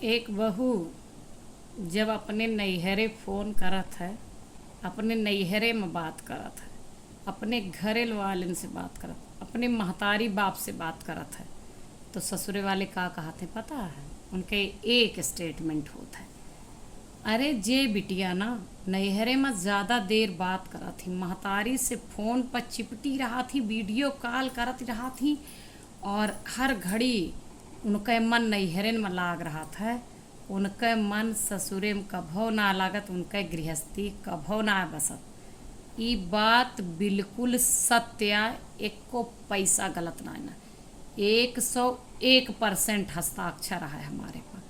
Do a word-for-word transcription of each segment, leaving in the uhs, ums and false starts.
एक बहू जब अपने नैहरे फोन करत है, अपने नैहरे में बात करत है, अपने घरे वालन से बात करत, अपने महतारी बाप से बात करत है, तो ससुरे वाले का कहत हैं पता है? उनके एक स्टेटमेंट होत है, "अरे जे बिटिया ना नैहरे में ज़्यादा देर बात करत ही, महतारी से फोन पर चिपटी रहत ही, वीडियो कॉल करत रहत ही, और हर घड़ी उनके मन नैहरन में लाग रहत है, उनके मन ससुरे में कभो ना लागत, उनके गृहस्थी कभो ना बसत।" ई बात बिल्कुल सत्य है, एको पैसा गलत ना है ना। एक सौ एक परसेंट हस्ताक्षर है हमारे पास,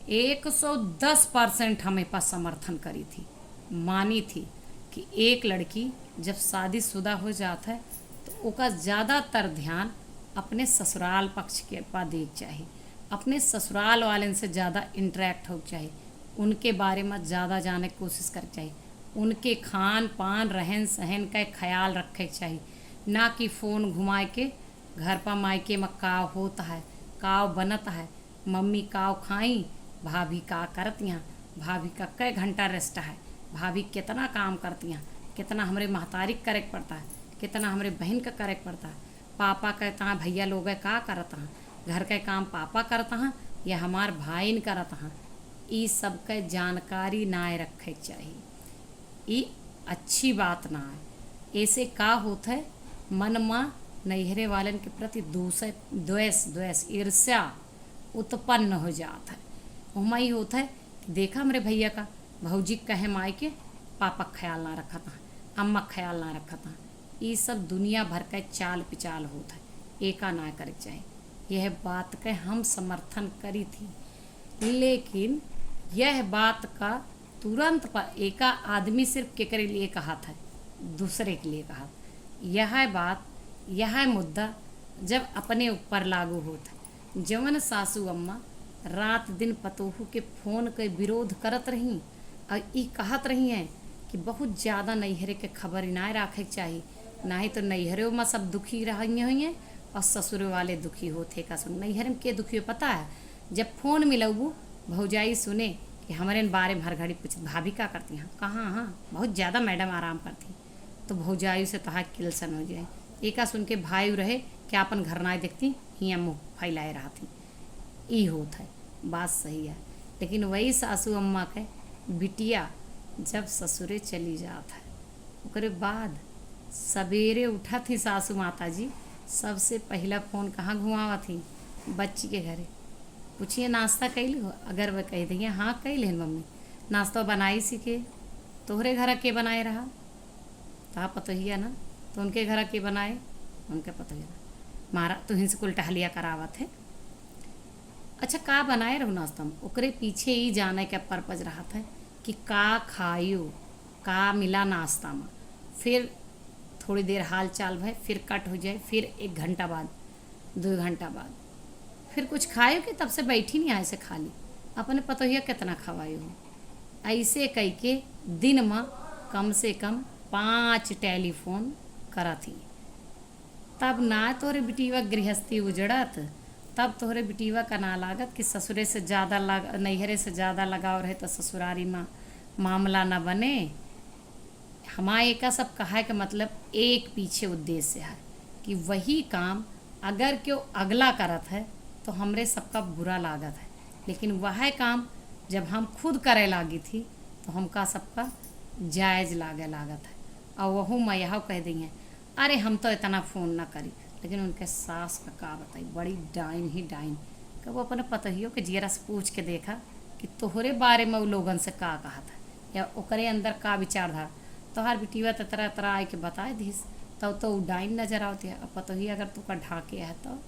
एक सौ दस परसेंट हम ए पर समर्थन करी थी, मानी थी कि एक लड़की जब शादीशुदा हो जात है तो ओका ज़्यादातर ध्यान अपने ससुराल पक्ष के पा देक चाही, अपने ससुराल वालन से ज़्यादा इंटरेक्ट होक चाही, उनके बारे में ज़्यादा जाने के कोशिश करे के चाही, उनके खान पान रहन सहन का ख्याल रखे के चाही, ना कि फोन घुमाए के घर पर मायके में का होत है, का बनत है, मम्मी का खाई, भाभी का करत यहाँ, भाभी का कै घंटा रेस्ट है, भाभी कितना काम करत यहाँ, कितना हमरे महतारी के करे के पड़ता है, कितना हमरे बहन का करे के पड़ता है, पापा के तहाँ भैया लोग का करत हैं, घर के काम पापा करत हैं या हमार भाइन करत हैं, ई सब के जानकारी नाय रखे के चाही। ई अच्छी बात ना है। ऐसे का होत है, मन मा नैहरे वालन के प्रति दूसर, द्वेष, द्वेष, ईर्ष्या उत्पन्न हो जात है। ओमा ई होत है कि देखा हमरे भैया का, भौजी के कहे माई के पापा के ख्याल ना रखत हैं, अम्मा के ख्याल ना रखत हैं। ई सब दुनिया भर के चाल पिचाल होत है, एका ना करे के चाही। यह बात के हम समर्थन करी थी, लेकिन यह बात का तुरंत पर एका आदमी सिर्फ केकरे लिए कहत है, दूसरे के लिए कहत। यह बात, यह मुद्दा जब अपने ऊपर लागू होत है, जवन सासू अम्मा रात दिन पतोहू के फोन के विरोध करत रही और ई कहत रही हैं कि बहुत ज़्यादा नैहरे के खबर नाय राखे के चाही, नाही तो नैहरे में सब दुखी रही हुई हैं और ससुरे वाले दुखी होत है। का सुन, नैहरे में के दुखी हो पता है? जब फोन मिलौबू, भौजाई सुने कि हमरे बारे में हर घड़ी पूछत, "भाभी का करती हैं?" "कहाँ, हाँ, बहुत ज़्यादा मैडम आराम करती।" तो भौजाई से तोहार किलसन हो जाए। एका सुन के भाई रहे कि आपन घर नाय देखती, हियाँ मुँह फैलाए रहती। ई होत है, बात सही है। लेकिन वही सासू अम्मा के बिटिया जब ससुरे चली जात है, ओकरे बाद सबेरे उठत ही सासू माता जी, सबसे पहिला फोन कहाँ घुमावत ही? बच्ची के घरे। पूछिए, "नाश्ता कइल हो?" अगर वह कह दिए, "हाँ, कइल हन मम्मी।" "नाश्ता बनाई सी के? तोहरे घर के बनाए रहा?" तो आप पतोहिया ना, तो उनके घर के बनाए, उनके पतोहिया ना। मारा तुहिन से कुल टहलिया करावत है। अच्छा, का बनाए रहू नाश्ता में? ओकरे पीछे ई जाने के पर्पज रहत है कि का खायू, का मिला नाश्ता में। फिर थोड़ी देर हाल चाल भय, फिर कट हो जाए, फिर एक घंटा बाद, दो घंटा बाद फिर कुछ खायू कि तब से बैठी नहीं आए से खाली। अपने पतोहिया कितना खवायू हो। ऐसे कई के दिन में कम से कम पाँच टेलीफोन करत ही। तब ना तोहरे बिटिया गृहस्थी उजड़त, तब तोहरे बिटिया का ना लागत कि ससुरे से ज़्यादा लग-, नैहरे से ज़्यादा लगाव रहे तो ससुरारी में मामला ना बने। हमारे एका सब कहे के मतलब एक पीछे उद्देश्य है कि वही काम अगर केहू अगला करत है तो हमरे सबका बुरा लागत है, लेकिन वह काम जब हम खुद करे लागी थी तो हमका सबका जायज लागे लागत है। और वहू में यह कह दी हैं, "अरे हम तो इतना फोन ना करी।" लेकिन उनके सास का का बताई, बड़ी डाइन ही डाइन। कब अपने पतोहियो के जियरा से पूछ के देखा कि तोहरे बारे में उ लोगन से का कहत है या ओकरे अंदर का विचारधारा। तोहार बिटिया तो तरह तरह आए के बताए दिस, तब तो उ डाइन नजर आवत है। अब पतोहिया अगर तोका ढाके है तो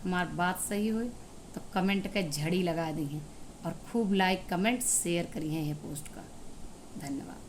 हमार बात सही होई तो कमेंट के झड़ी लगा दी हैं और खूब लाइक, कमेंट, शेयर करी हैं ये पोस्ट का। धन्यवाद।